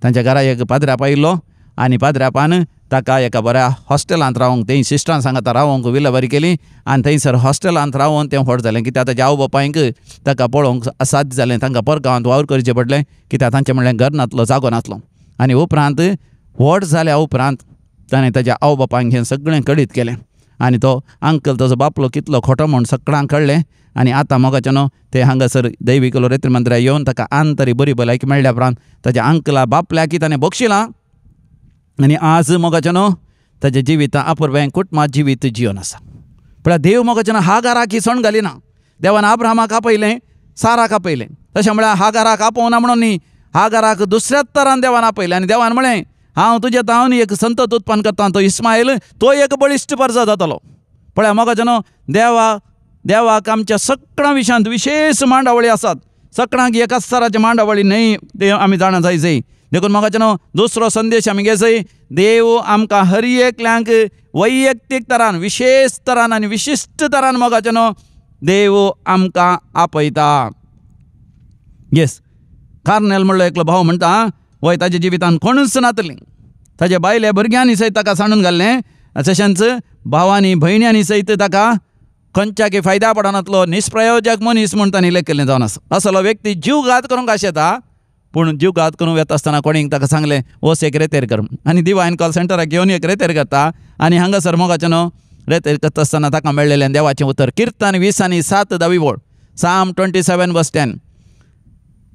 तांच्या घरा एक पाद्राप आयिल्लो आनी पाद्रापान ताका एका बऱ्या हॉस्टेलांत रावंक थंय सिस्टरान सांगता रावंक विलेवारी केली आनी थंयसर हॉस्टेलांत रावन तें व्हड जालें. कित्याक ताच्या आवय बापायक ताका पळोवंक असाध्य जालें, तांकां परगांवांत वावर करचें पडलें कित्याक तांचें म्हणलें घर नातलो, जागो नातलो. आनी उपरांत व्हड जाल्या उपरांत ताणें ताच्या आवय बापायक हें सगळें कळीत केलें आनी तो अंकल ताजो बापलो कितलो खोटो म्हूण सगळ्यांक कळ्ळें. आनी आतां मोगाच्यानो ते हांगासर दैवीक लोरेत्री मंदिरां येवन ताका आन तरी बरी भलायकी मेळ्ळ्या उपरांत ताज्या अंकला बापल्याकी ताणें बक्षिलां आनी आज मोगाच्यानो ताज्या जिवितां अपुरबायेन कुटुंबा जिवीत जिवन आसा. पळय देव मोगाच्यानो हागाराक ही सण घालिना. देवान आब्राहामाक आपयलें, साराक आपयलें, तशें म्हळ्यार हागाराक आपोवना म्हणून न्ही, हागाराक दुसऱ्याच तरान देवान आपयलें आनी देवान म्हळें हांव तुज्या तावन एक संतत उत्पन्न करता, तो इस्मायल तो एक बळिश्ट परजा जातलो. पळय मोगाच्यानो देवाक आमच्या सगळ्या विशयांत विशेश मांडावळी आसात, सगळ्यांक एकाच तराचे मांडावळी न्हय ते आमी जाणा जाय जाय. देखून मोगाच्यानो दुसरो संदेश आमी घेजय, देव आमकां हर एकल्यांक वैयक्तीक तरान विशेश तरान आनी विशिश्ट तरान मोगाच्यानो देव आमकां आपयता. येस, कार्नेल म्हणलो एकलो भाव म्हणटा वय ताज्या जिवितान कोणूच नातलीं, ताज्या बायले भुरग्यांनी सयत ताका सांडून घाल्लें, तशेंच भावांनी भयण्यांनी सयत ताका खंयच्याकी फायद्या पडनातलो निष्प्रयोजक मनीस म्हूण तांणी लेखिल्लें जावन आसा. असलो व्यक्ती जीवघात करूंक आशेता, पूण जीवघात करूंक वेता आसतना कोणीक ताका सांगलें वच एक रेतेर कर आनी दिवायन कॉल सेंटराक घेवन एक रेतेर करता आनी हांगासर मोगाच्यानो रेतेर करता आसतना ताका मेळ्ळेलें देवाचें उतर. किर्तन 20:7 धावी वळ, Psalm 27:10,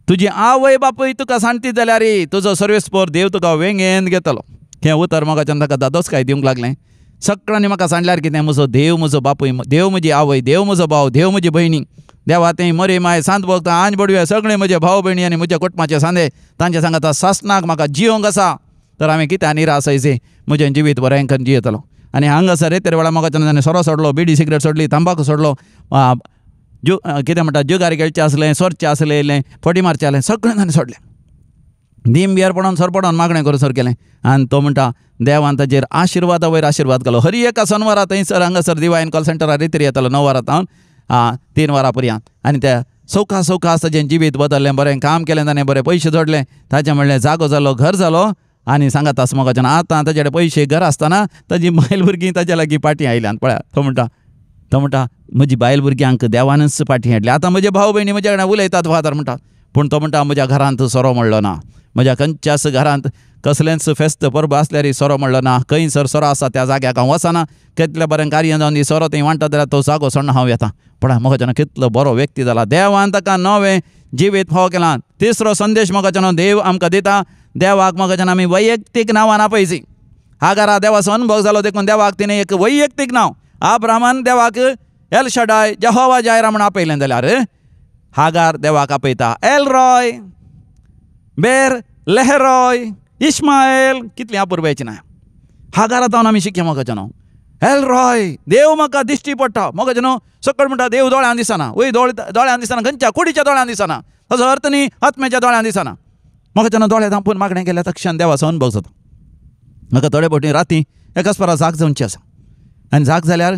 तुजी आवय बापूय तुका सांगती जाल्यार तुजो सर्वेस्पर देव तुका वेंगेन घेतलो. हें उतर मोगाच्यान ताका दादोसकाय दिवंक लागलें. सगळ्यांनी म्हाका सांडल्यार कितें, म्हजो देव म्हजो बापूय, देव म्हजी आवय, देव म्हजो भाव, देव म्हजी भयणी, देवा तें मरे माय सांत भोगता आंज बडवे सगळे म्हजे भाव भयणी आनी म्हज्या कुटुंबाचे सांदे तांचे सांगता सासणाक म्हाका जिवंक आसा, तर हांवें कितें निराश आयचे म्हजें जिवीत बरें करून जियेतलो. आनी हांगासर रेतेर वेळार मोगाच्यान ताणें सोरो सोडलो, बिडी सिगरेट सोडली, तंबाकू सोडलो, कितें म्हणटा जुगार खेळचें आसलें, सोरचें आसलें, फटी मारचें आसलें, सगळें ताणें सोडलें. दीम बियर पडोन सर पडोन मागणें करून सर केलें आनी तो म्हणटा देवान ताजेर आशिर्वादा वयर आशिर्वाद घालो. हर एका सनवारा थंयसर हांगासर दिवायन कॉल सेंटरार रेतेर येतालो 9 वरां तावन 3 वरां पर्यंत आनी त्या सवका सवकास ताजें जिवीत बदल्लें, बरें काम केलें ताणें, बरें पयशे जोडले, ताजें म्हणलें जागो जालो, घर जालो आनी सांगात आसा मोगाच्यान आतां ताजे कडेन पयशे घर आसतना ताजी बायल भुरगीं ताज्या लागीं पाटी आयल्यान. पळया तो म्हणटा तो म्हणटा म्हजी बायल भुरग्यांक देवानच फाटीं हाडली, आतां म्हजे भाव भयणी म्हज्या कडेन उलयतात फादर म्हणटा, पूण तो म्हणटा म्हज्या घरांत सोरो म्हणलो ना, म्हज्या खंयच्याच घरांत कसलेंच फेस्त परब आसल्यार सोरो म्हणलो ना, खंयसर सोरो आसा त्या जाग्याक हांव वचना, कितलें बरें कार्य जावन दी सोरो थंय वांट्टा जाल्यार तो जागो सोडना हांव येता. पण म्हाका कितलो बरो व्यक्ती जाला, देवान ताका नवें जिवीत फावो केलां. तिसरो संदेश म्हाका देव आमकां दिता, देवाक म्हाका आमी वैयक्तीक नांवान आपयची. हागारा देवाचो अनुभव जालो देखून देवाक तिणें एक वैयक्तीक नांव, आब्रामान देवाक एल शडाय जेहोवा जायरा म्हूण आपयलें जाल्यार हागार देवाक आपयता एल रॉय, बेर लेहरॉय, इस्मायल. कितली अपुरबायची ना हागारा तावन आमी शिकया म्हाका न्हू. एल रॉय देव म्हाका दिश्टी पडटा, म्हाका न्हू सकळ म्हणटा देव दोळ्यान दिसना, वय दोळ्यान दिसना, खंयच्या कुडीच्या दोळ्यान दिसना, ताचो अर्थ न्ही आत्म्याच्या दोळ्यान दिसना. म्हाका न्हू दोळे धांपून मागणें केल्या तक्षण देवाचो अनुभव जाता. म्हाका थोडे फावटी राती एकाच परा जाग जावची आसा आनी जाग जाल्यार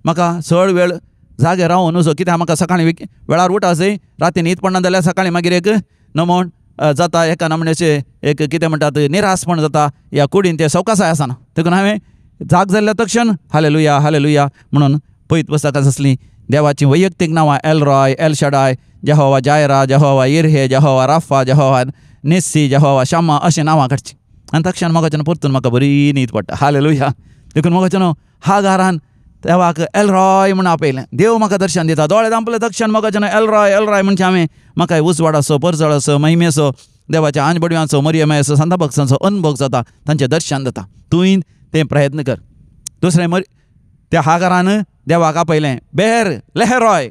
म्हाका चड वेळ जागे रावून न्हू, कित्याक म्हाका सकाळीं वेळार उठा जाय, राती न्हीद पडना जाल्यार सकाळीं मागीर एक नमोण जाता, एका नमण्याचें एक कितें म्हणटात निरासपण जाता, ह्या कुडीन तें सवकासाय आसना. देखून हांवें जाग जाल्ल्या तक्षण हालेलुया हालेलुया म्हणून पयत पुस्तकां आसलीं देवाचीं वैयक्तीक नांवां El Roi, El Shaddai, Jehovah Jireh, Jehovah Jireh, Jehovah Rapha, Jehovah Nissi, Jehovah Shammah अशीं नांवां काडचीं आनी तक्षण म्हाका परतून म्हाका बरी न्हीद पडटा. हालेलुया. देखून म्हाका न्हू हागारान देवाक एल रॉय म्हूण आपयलें, देव म्हाका दर्शन दिता. दोळे धांपले तक्षण म्हाका एल रॉय एल रॉय म्हणजे हांवें म्हाका उजवाडाचो, परजळाचो, महिमेचो, देवाच्या आंज बडव्यांचो, मरियमायाचो, सांता भक्तांचो अनुभव जाता, तांचें दर्शन जाता. तूंय तें प्रयत्न कर. दुसरें त्या हागारान देवाक आपयलें बेर लेहरॉय,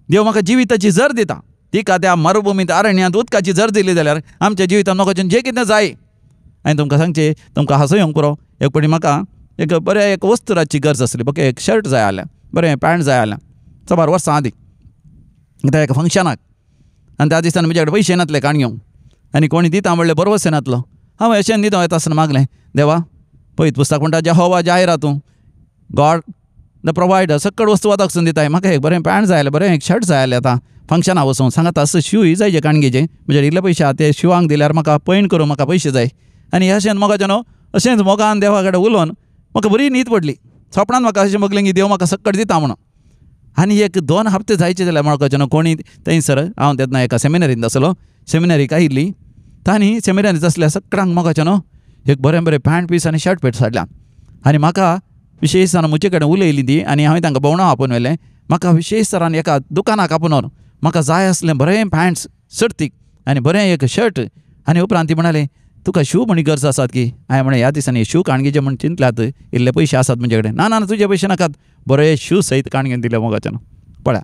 देव म्हाका जिविताची जर दिता. तिका त्या मरुभुमींत अरण्यांत उदकाची जर दिली जाल्यार आमच्या जिवितांत म्हाका जें कितें जाय. आनी तुमकां सांगचें, तुमकां हांसो येवंक पुरो, एक फावटी म्हाका एक बरें एक वस्त्राची गरज आसली, बके एक शर्ट जाय आसलें, बरें पॅण्ट जाय आसलें, साबार वर्सां आदीं त्या एका फंक्शनाक. आनी त्या दिसांनी म्हजे कडेन पयशे नासले काण घेवंक आनी कोणी दिता म्हणलें बरोवचें नासलो. हांव अशें न्हिदों येता आसतना मागलें, देवा पयत पुस्तक म्हणटा जेहोवा जायरा तूं, गॉड the provider, सकळ वस्तू वताक दिताय, म्हाका एक बरें पॅण्ट जाय आसलें, बरें एक शर्ट जाय आसलें, आतां फंक्शनाक वचूंक सांगात आसा शूय जाय जे काणगेचे, म्हजे इल्ले पयशे आहा ते शुवांक दिल्यार म्हाका पैण करूंक म्हाका पयशे जाय. आनी अशें म्हाका न्हू अशेंच मोगान देवा कडेन उलोवन म्हाका बरी न्हीद पडली. सपनान म्हाका अशें बगलें की देव म्हाका सक्कड दिता म्हणून. आनी एक 2 हप्ते जायचे जाल्यार म्हाका न्हू कोणी थंयसर, हांव तेन्ना एका सेमिनरींत आसलो, सेमिनरीक आयिल्ली तांणी सेमिनरींत आसल्या सगळ्यांक म्हाका न्हू एक बरें बरें पॅण्ट पीस आनी शर्ट पेट हाडल्या. आनी म्हाका विशेश म्हजे कडेन उलयली ती आनी हांवें तांकां भोंवणो आपोवन व्हेलें. म्हाका विशेश सरान एका दुकानाक आपोवन व्हरून म्हाका जाय आसलें बरें पॅण्ट्स सर्तीक आनी बरें एक शर्ट. आनी उपरांत ती म्हणाली तुका शू म्हणी गरज आसात की? हांवें म्हणलें ह्या दिसांनी शू काणगेचे म्हण चिंतल्यात, इल्ले पयशे आसात म्हजे कडेन. ना ना तुजे पयशे नाकात, बरे शू सयत काणगेन दिले मोगाच्यान. पळया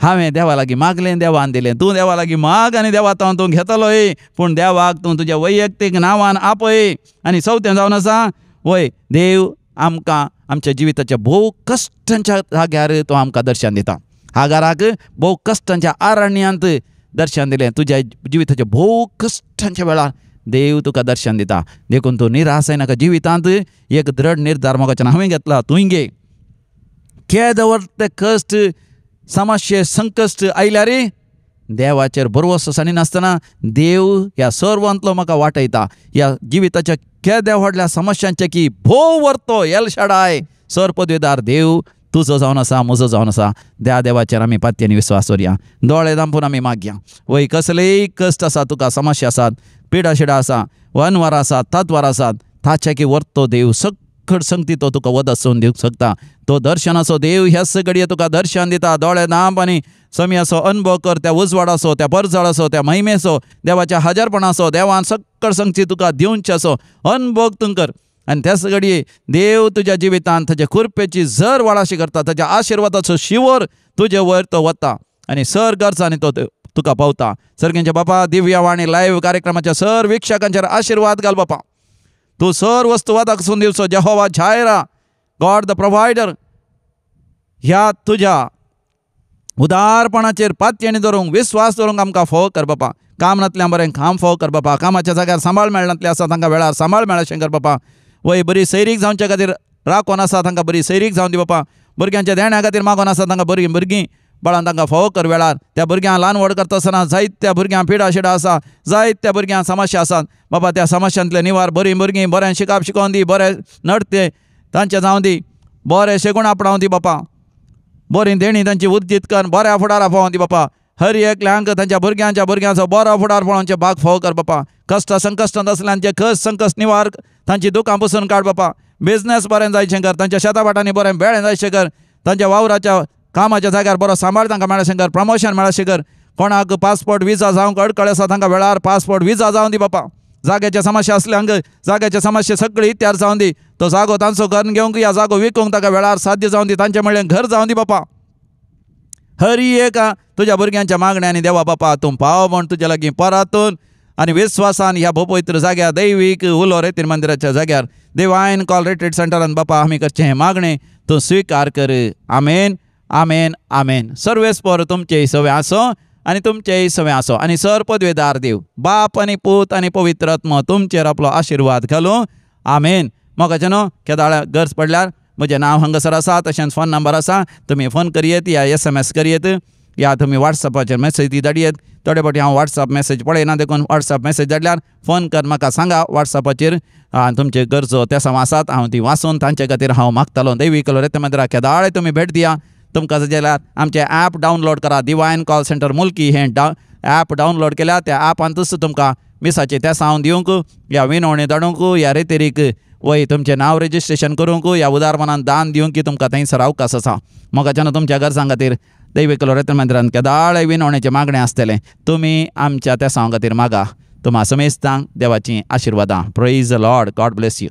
हांवें देवा लागीं मागलें, देवान दिलें. तूं देवा लागीं माग आनी देवा तावन तूं घेतलोय, पूण देवाक तूं तुज्या वैयक्तीक नांवान आपय. आनी चवथें जावन आसा वय देव आमकां आमच्या जिविताच्या भोव कश्टांच्या जाग्यार तो आमकां दर्शन दिता. हागाराक भोव कश्टांच्या अरण्यांत दर्शन दिलें. तुज्या जिविताच्या भोव कश्टांच्या वेळार देव तुका दर्शन दिता. देखून तूं निराश नाका. जिवितांत एक दृढ निर्धार मोगाच्यान हांवें घेतला, तूंय घे. केदो ते कश्ट, समस्ये, संकश्ट आयल्यार देवाचेर भरवंसो सांडिनासतना देव ह्या सर्वांतलो म्हाका वाटयता. ह्या जिविताच्या केद्या व्हडल्या समस्यांचे की भोव वर्तो एल शाडाय सर पदवेदार देव तुजो जावन आसा, म्हजो जावन आसा. त्या देवाचेर आमी पातयेन विस्वास दवरया, दोळे धांपून आमी मागया. वय कसलेय कश्ट आसा तुका, समस्या आसात, पिडा शिडा आसा, वनवार आसात, तातवार आसात, ताचे की वर्तो देव सक्कड संगती तो तुका वदसून दिवंक शकता. तो दर्शनाचो देव ह्याच घडये तुका दर्शन दिता. दोळे धांप आनी समयाचो अनुभव कर, त्या उजवाडाचो, त्या परजळाचो, त्या महिमेचो, देवाच्या हजारपणाचो. देवान सक्कड संगती तुका दिवच्याचो अनुभव तूं कर. आनी त्याच घडये देव तुज्या जिवितांत ताच्या कृपेची जर वाडाशी करता, ताच्या आशिर्वादाचो शिवर तुजे वयर तो वता आनी सर गरजांनी तो तुका पावता. सर्गेंच्या बापा, दिव्यवाणी लायव्ह कार्यक्रमाच्या सर वीक्षकांचेर आशिर्वाद घाल बापा. तूं सर वस्तू वादाक दिवचो. जेहोवा जायरा, गॉड the provider, ह्या तुज्या उदारपणाचेर पातयेणी धरूंक, विस्वास दवरूंक आमकां फोव कर बापा. काम नातल्यां बरें काम फोव कर बापा. कामाच्या जाग्यार सांबाळ मेळनातलें आसा तांकां वेळार सांबाळ मेळशें कर बापा. वय बरी सैरीक जावचे खातीर राखून आसा तांकां बरी सैरीक जावन दी बापा. भुरग्यांच्या देण्या खातीर मागून आसा तांकां बरीं भुरगीं बाळान तांकां फोव कर वेळार. त्या भुरग्यांक ल्हान व्हड करता आसतना जायत्या भुरग्यांक पिडा शिडा आसा, जायत्या भुरग्यांक समस्या आसात बाबा. त्या समस्यांतले निवार बरीं भुरगीं बरें शिकाप शिकोवन दी, बरें नडते तांचें जावं दी, बरें शेगूण आपणावन दी बापा. बरीं देणी तांची उर्जीत कर, बऱ्या फुडारा पळोवन दी बापा। हर एकल्यांक तांच्या भुरग्यांच्या भुरग्यांचो बरो फुडार पळोवचे भाग फोव कर बापा। कश्ट संकश्टांत आसल्यांचे कश्ट संकश्ट निवार, तांची दुकां पुसून काड बापा। बिजनेस बरें जायचें कर, तांच्या शेताभाटांनी बरें बेळें जायचें कर, तांच्या वावराच्या कामाच्या जाग्यार बरो सांबाळ तांकां मेळशें कर, प्रमोशन मेळशें कर। कोणाक पासपोर्ट विजा जावंक अडकळ आसा तांकां वेळार पासपोर्ट विजा जावन दी बापा। जाग्याचे समस्या आसल्यांक जाग्याचे समस्या सगळी इत्यार जावन दी, तो जागो तांचो करून घेवंक या जागो विकूंक ताका वेळार साध्य जावन दी, तांचे म्हणलें घर जावन दी बापा। हरी एका तुज्या भुरग्यांच्या मागण्यांनी देवा बापा तूं पाव म्हण तुज्या लागीं परातून आनी विस्वासान ह्या भोपवित्र जाग्यार दैवीक उलो रेतीर मंदिराच्या जाग्यार डिवायन कॉल रिट्रीट सेंटरान बापा आमी करचें हें मागणें तूं स्विकार कर। आमेन आमेन आमेन। सर्वेस्पर तुमचें सवें आसो आनी तुमचेंय सवें आसो आनी सर पदवेदार देव बाप आनी पूत आनी पवित्र आत्मो तुमचेर आपलो आशिर्वाद घालूं। आमेन। मोगाचें न्हू केदाळ गरज पडल्यार म्हजें नांव हांगासर आसा, तशेंच फोन नंबर आसा, तुमी फोन करयेत या SMS करयेत या तुमी वॉट्सॅपाचेर मॅसेज धाडयेत। थोडे फावटी हांव वॉट्सॅप मॅसेज पळयना देखून वॉट्सॅप मॅसेज धाडल्यार फोन कर म्हाका सांगा वॉट्सॅपाचेर तुमचे गरजो ते सम आसात, हांव ती वाचून तांचे खातीर हांव मागतालो। देवी कलोरेत मंदिरा केदाळे तुमी भेट दिया। तुमकां जाल्यार आमचें ॲप डावनलोड करा, डिवायन कॉल सेंटर मुल्की हें ॲप डावनलोड केल्यार त्या ॲपांतूच तुमकां मिसाचें तें सावन दिवंक या विनवणी धाडूंक या रेतेरीक वय तुमचें नांव रजिस्ट्रेशन करूंक या उदारमनान दान दिवंक की तुमकां थंयसर अवकाश आसा। मोगाच्यान तुमच्या गरजां खातीर दैवी कलोरेत मंदिरान केदाळे विनवणेचें मागणें आसतलें, तुमी आमच्या त्या सावां खातीर मागा। तुमा समेस्तांक देवाचीं आशिर्वादां। Praise the Lord. God bless you.